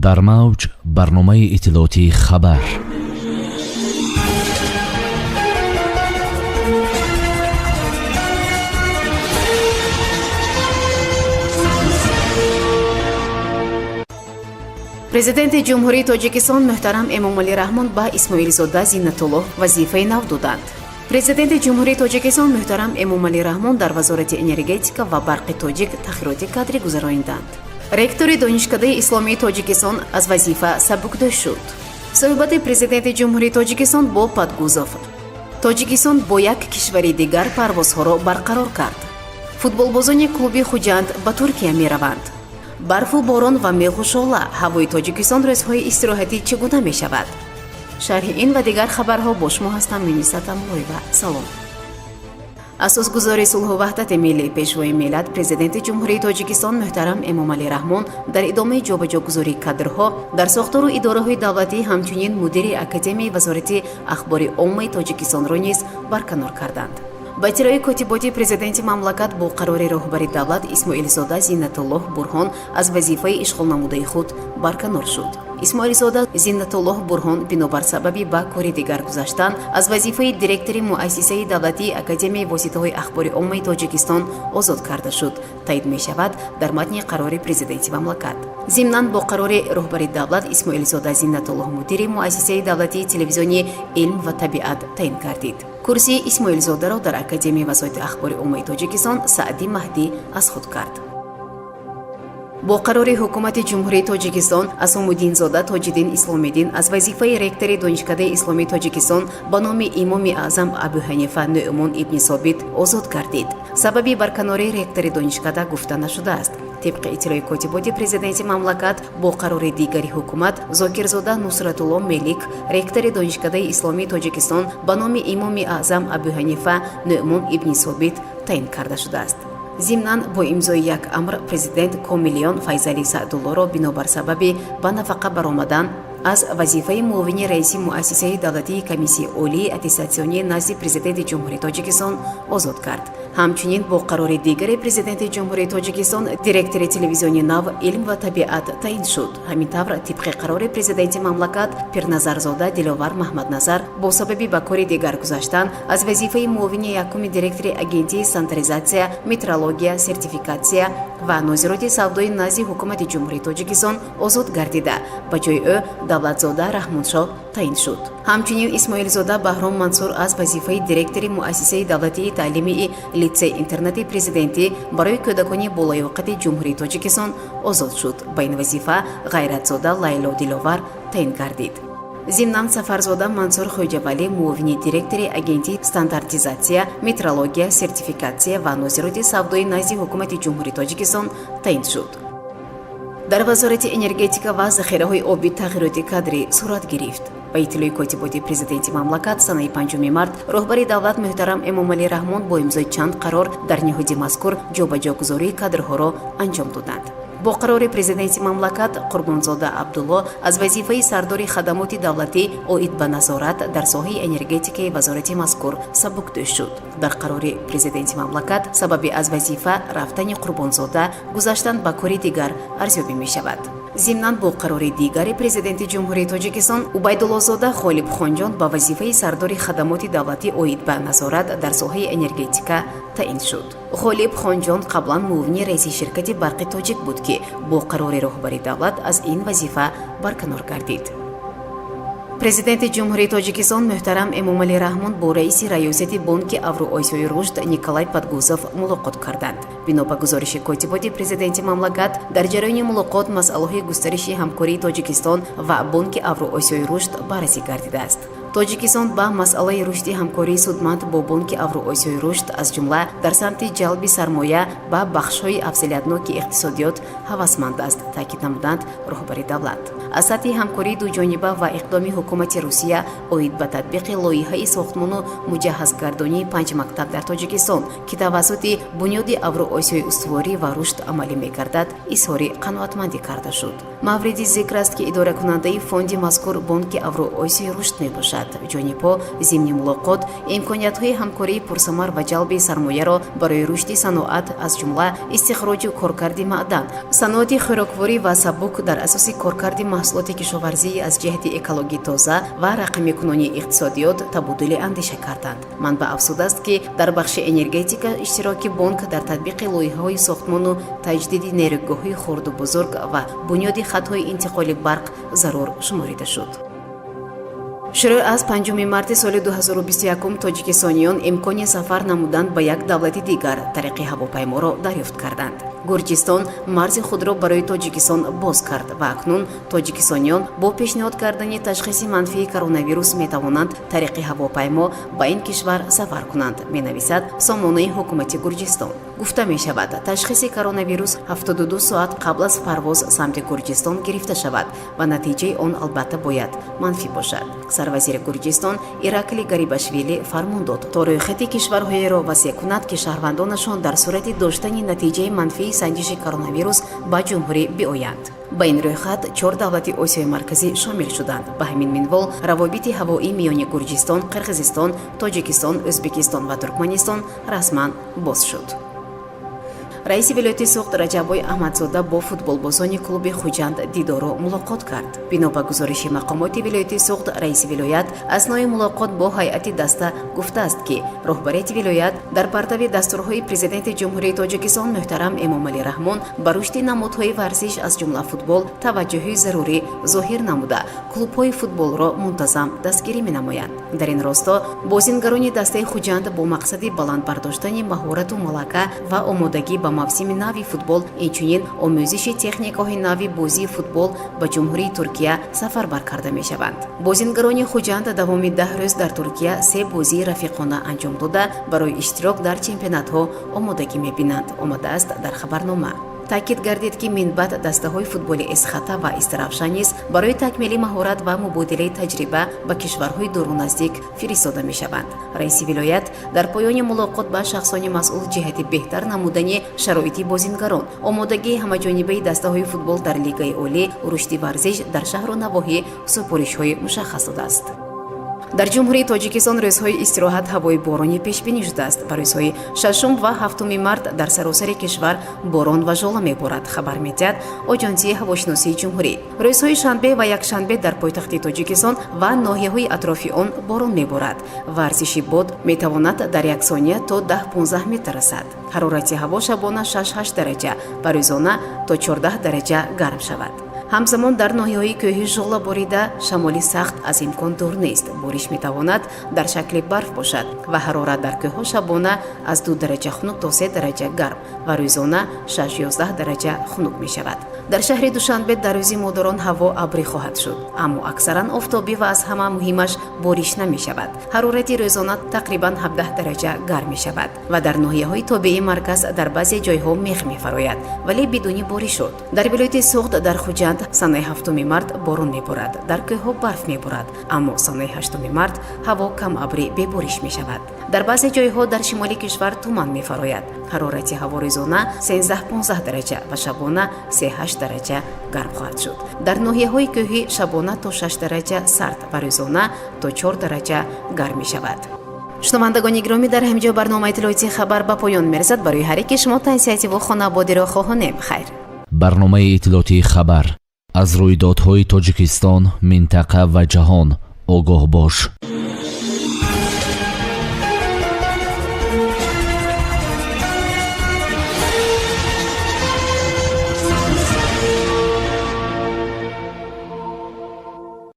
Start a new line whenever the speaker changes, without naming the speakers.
Дар мавҷ барномаи иттилоотии «Хабар».
Президенти Ҷумҳурии Тоҷикистон муҳтарам Эмомалӣ Раҳмон ба Исмоилзода Зиннатуллоҳ вазифаи нав доданд. Президенти Ҷумҳурии Тоҷикистон муҳтарам Эмомалӣ Раҳмон дар Вазорати энергетика ва «Барқи Тоҷик» тағйироти кадрӣ гузарониданд. Ректори Донишкадаи исломии Тоҷикистон аз вазифа сабукдӯш шуд. Суҳбати Президенти Ҷумҳурии Тоҷикистон бо Подгузов. Тоҷикистон бо як кишвари дигар парвозҳоро барқарор кард. Футболбозони клуби «Хуҷанд» ба Туркия мераванд. Барфу борон ва меғу шола: ҳавои Тоҷикистон рӯзҳои истироҳатӣ чӣ гуна мешавад? Шарҳи ин ва дигар хабарҳо бо шумо ҳастам, Муниса Тамлоева. Салом. Асосгузори сулҳу ваҳдати миллӣ, Пешвои миллат, Президенти Ҷумҳурии Тоҷикистон муҳтарам Эмомалӣ Раҳмон дар идомаи ҷобаҷогузории кадрҳо дар сохтору идораҳои давлатӣ, ҳамчунин мудири Академияи Вазорати ахбори оммаи Тоҷикистонро низ барканор карданд. Ба иттилои котиботи президенти мамлакат, бо қарори роҳбари давлат Исмоилзода Зиннатуллоҳ Бурҳон аз вазифаи ишғолнамудаи худ барканор шуд. Исмоилзода Зиннатуллоҳ Бурҳон бинобар сабаби ба кори дигар гузаштан аз вазифаи директори Муассисаи давлатии Академияи воситаҳои ахбори оммаи Тоҷикистон озод карда шуд, таъид мешавад дар матни қарори президенти мамлакат. Зимнан, бо қарори роҳбари давлат Исмоилзода Зиннатуллоҳ мудири Муассисаи давлатии телевизиони «Илм ва табиат» таъин гардид. Курсии Исмоилзодаро дар Академияи вазорати ахбори оммаи Тоҷикистон Саъдӣ Маҳдӣ аз худ кард. Бо қарори Ҳукумати Ҷумҳурии Тоҷикистон Асомуддинзода Тоҷиддин Исломиддин аз вазифаи ректори Донишкадаи исломии Тоҷикистон ба номи Имоми Аъзам Абӯҳанифа Нуъмон ибни Собит озод гардид. Сабаби барканории ректори донишкада гуфта нашудааст. Тибқи иттилои котиботи президенти мамлакат, бо қарори дигари ҳукумат Зокирзода Нусратулло Мелик ректори Донишкадаи исломии Тоҷикистон ба номи Имоми Аъзам Абӯҳанифа Нуъмон ибни Собит таъин карда шудааст. Зимнан, бо имзои як амр президент Комилиён Файзалӣ Саъдуллоро бинобар сабаби ба нафақа баромадан аз вазифаи муовини раиси Муассисаи давлатии Комиссияи олии аттестатсионии назди Президенти Ҷумҳурии Тоҷикистон озод кард. Ҳамчунин, бо қарори дигари Президенти Ҷумҳурии Тоҷикистон директори телевизиони нав «Илм ва табиат» таъин шуд. Ҳамин тавр, тибқи қарори президенти мамлакат Пирназарзода Диловар Маҳмадназар бо сабаби ба кори дигар гузаштан аз вазифаи муовини якуми директори Агентии стандартизатсия, метрология, сертификатсия ва нозироти савдои назди Ҳукумати Ҷумҳурии Тоҷикистон озод гардида, ба ҷои ӯ Давлатзода Раҳмоншоҳ таъин шуд. Ҳамчунин, Исмоилзода Баҳром Мансур аз вазифаи директори Муассисаи давлатии таълимии литсей интернати президентӣ барои кӯдакони болаёқати Ҷумҳурии Тоҷикистон озод шуд. Ба ин вазифа Ғайратзода Лайло Диловар таъин гардид. Зимнан, Сафарзода Мансур Хоҷавалӣ муовини директори Агентии стандартизатсия, метрология, сертификатсия ва нозироти савдои назди Ҳукумати Ҷумҳурии Тоҷикистон таъин шуд. Дар Вазорати энергетика ва захираҳои обӣ тағйироти кадрӣ сурат гирифт. Ба иттилои котиботи президенти мамлакат, санаи 5 март роҳбари давлат муҳтарам Эмомалӣ Раҳмон бо имзои чанд қарор дар ниҳоди мазкур ҷобаҷогузории кадрҳоро анҷом доданд. Бо қарори президенти мамлакат Қурбонзода Абдулло аз вазифаи сардори хадамоти давлатӣ оид ба назорат дар соҳаи энергетикаи вазорати мазкур сабукдӯш шуд. Дар қарори президенти мамлакат сабаби аз вазифа рафтани Қурбонзода гузаштан ба кори дигар арзёбӣ мешавад. Зимнан, бо қарори дигари Президенти Ҷумҳурии Тоҷикистон Убайдуллозода Ғолиб Хонҷон ба вазифаи сардори хадамоти давлатӣ оид ба назорат дар соҳаи энергетика таъин шуд. Ғолиб Хонҷон қаблан муовини раиси ширкати «Барқи Тоҷик» буд, ки бо қарори роҳбари давлат аз ин вазифа барканор гардид. Президенти Ҷумҳурии Тоҷикистон муҳтарам Эмомалӣ Раҳмон бо раиси раёсати Бонки Авроосиёи рушд Николай Подгузов мулоқот карданд. Бино ба гузориши котиботи президенти мамлакат, дар ҷараёни мулоқот масъалаҳои густариши ҳамкории Тоҷикистон ва Бонки Авроосиёи рушд баррасӣ гардидааст. Тоҷикистон ба масъалаи рушди ҳамкории судманд бо Бонки Авроосиёи рушд, аз ҷумла дар самти ҷалби сармоя ба бахшҳои афзалиятноки иқтисодиёт, ҳавасманд аст, таъкид намуданд роҳбари давлат. Аз сатҳи ҳамкории дуҷониба ва иқдоми ҳукумати Русия оид ба татбиқи лоиҳаи сохтмону муҷаҳҳазгардонии панҷ мактаб дар Тоҷикистон, ки тавассути Бунёди Авроосиёи устуворӣ ва рушд амалӣ мегардад, изҳори қаноатмандӣ карда шуд. Мавриди зикр аст, ки идоракунандаи фонди мазкур Бонки Авроосиёи рушд мебошад. Ҷонибҳо зимни мулоқот имкониятҳои ҳамкории пурсамар ва ҷалби сармояро барои рушди саноат, аз ҷумла истихроҷу коркарди маъдан, саноати хӯрокворӣ ва сабук дар асоси коркарди маҳсулоти кишоварзӣ аз ҷиҳати экологӣ тоза ва рақамикунонии иқтисодиёт табодули андеша карданд. Манбаъ афзудааст, ки дар бахши энергетика иштироки бонк дар татбиқи лоиҳаҳои сохтмону таҷдиди нерӯгоҳҳои хурду бузург ва бунёди хатҳои интиқоли барқ зарур шуморида шуд. Шурӯъ аз 5 марти соли 2021 тоҷикистониён имкони сафар намудан ба як давлати дигар тариқи ҳавопайморо дарёфт карданд. Гурҷистон марзи худро барои Тоҷикистон боз кард ва акнун тоҷикистониён бо пешниҳод кардани ташхиси манфии коронавирус метавонанд тариқи ҳавопаймо ба ин кишвар сафар кунанд, менависад сомонаи ҳукумати Гурҷистон. Гуфта мешавад, ташхиси коронавирус 72 соат қабл аз парвоз самти Гурҷистон гирифта шавад ва натиҷаи он албатта бояд манфӣ бошад. Сарвазири Гурҷистон Иракли Гарибашвили фармон дод, то рӯйхати кишварҳоеро васеъ кунад, ки шаҳрвандонашон дар сурати доштани натиҷаи манфии санҷиши коронавирус ба ҷумҳурӣ биоянд. Ба ин рӯйхат чор давлати Осиёи Марказӣ шомил шуданд. Ба ҳамин минвол равобити ҳавоӣ миёни Гурҷистон, Қирғизистон, Тоҷикистон, Ӯзбекистон ва Туркманистон расман боз шуд. Раиси вилояти Суғд Раҷаббой Аҳмадзода бо футболбозони клуби Хуҷанд дидору мулоқот кард. Бино ба гузориши мақомоти вилояти Суғд, раиси вилоят аснои мулоқот бо ҳайати даста гуфтааст, ки роҳбарияти вилоят дар партави дастурҳои Президенти Ҷумҳурии Тоҷикистон муҳтарам Эмомалӣ Раҳмон ба рушди намудҳои варзиш, аз ҷумла футбол, таваҷҷӯҳи зарурӣ зоҳир намуда, клубҳои футболро мунтазам дастгирӣ менамоянд. Дар ин росто бозингарони дастаи Хуҷанд бо мақсади баланд бардоштани маҳорату малака ва омодагӣ ба мавсими нави футбол, инчунин омӯзиши техникаҳои нави бозии футбол ба Ҷумҳурии Туркия сафарбар карда мешаванд. Бозингарони Хуҷанд давоми 10 рӯз дар Туркия се бозии рафиқона анҷом дода, барои иштирок дар чемпионатҳо омодагӣ мебинанд, омадааст дар хабарнома. Таъкид гардид, ки минбаъд дастаҳои футболи Эсхата ва Истаравшан низ барои такмили маҳорат ва мубодилаи таҷриба ба кишварҳои дуру наздик фиристода мешаванд. Раиси вилоят дар поёни мулоқот ба шахсони масъул ҷиҳати беҳтар намудани шароити бозингарон, омодагии ҳамаҷонибаи дастаҳои футбол дар лигаи олӣ, рушди варзиш дар шаҳру навоҳӣ супоришҳои мушаххас додааст. Дар Ҷумҳурии Тоҷикистон рӯзҳои истироҳат ҳавои боронӣ пешбинӣ шудааст ва рӯзҳои шашум ва ҳафтуми март дар саросари кишвар борон ва жола меборад, хабар медиҳад Оҷонсии ҳавошиносии ҷумҳурӣ. Рӯзҳои шанбе ва якшанбе дар пойтахти Тоҷикистон ва ноҳияҳои атрофи он борон меборад. Варзиши бод метавонад дар як сония то 10-15 метр расад. Ҳарорати ҳаво шабона 6-8 дараҷа ва рӯзона то 14 дараҷа гарм шавад. Ҳамзамон дар ноҳияҳои кӯҳӣ жола борида, шамоли сахт аз имкон дур нест. Бориш метавонад дар шакли барф бошад ва ҳарорат дар кӯҳҳо шабона аз 2 дараҷа хунук то 3 дараҷа гарм ва рӯзона 6-11 дараҷа хунук мешавад. Дар шаҳри Душанбе дар Рӯзи модарон ҳаво абрӣ хоҳад шуд, аммо аксаран офтобӣ ва аз ҳама муҳимаш бориш намешавад. Ҳарорати рӯзона тақрибан 17 дараҷа гарм мешавад ва дар ноҳияҳои тобеи марказ дар баъзе ҷойҳо мех мефарояд, вале бидуни боришот. Дар вилояти Суғд дар Хуҷанд санаи 7 март борон меборад, дар кӯҳҳо барф меборад, аммо санаи 8 март ҳаво камабрӣ бебориш мешавад. Дар баъзе ҷойҳо дар шимоли кишвар туман мефарояд. Ҳарорати ҳаво рӯзона 13-15 дараҷа ва шабона 3-8 дараҷа гарм хоҳад шуд. Дар ноҳияҳои кӯҳӣ шабона то 6 дараҷа сард ва рӯзона то 4 дараҷа гарм мешавад. Шунавандагони гиромӣ, дар ҳамин ҷо барномаи иттилоотии «Хабар» ба поён мерасад. Барои ҳар яке шумо тансиҳативу хонаободиро хоҳонем. Хайр.
Барномаи иттилоотии «Хабар»: аз рӯйдодҳои Тоҷикистон, минтақа ва ҷаҳон огоҳ бош.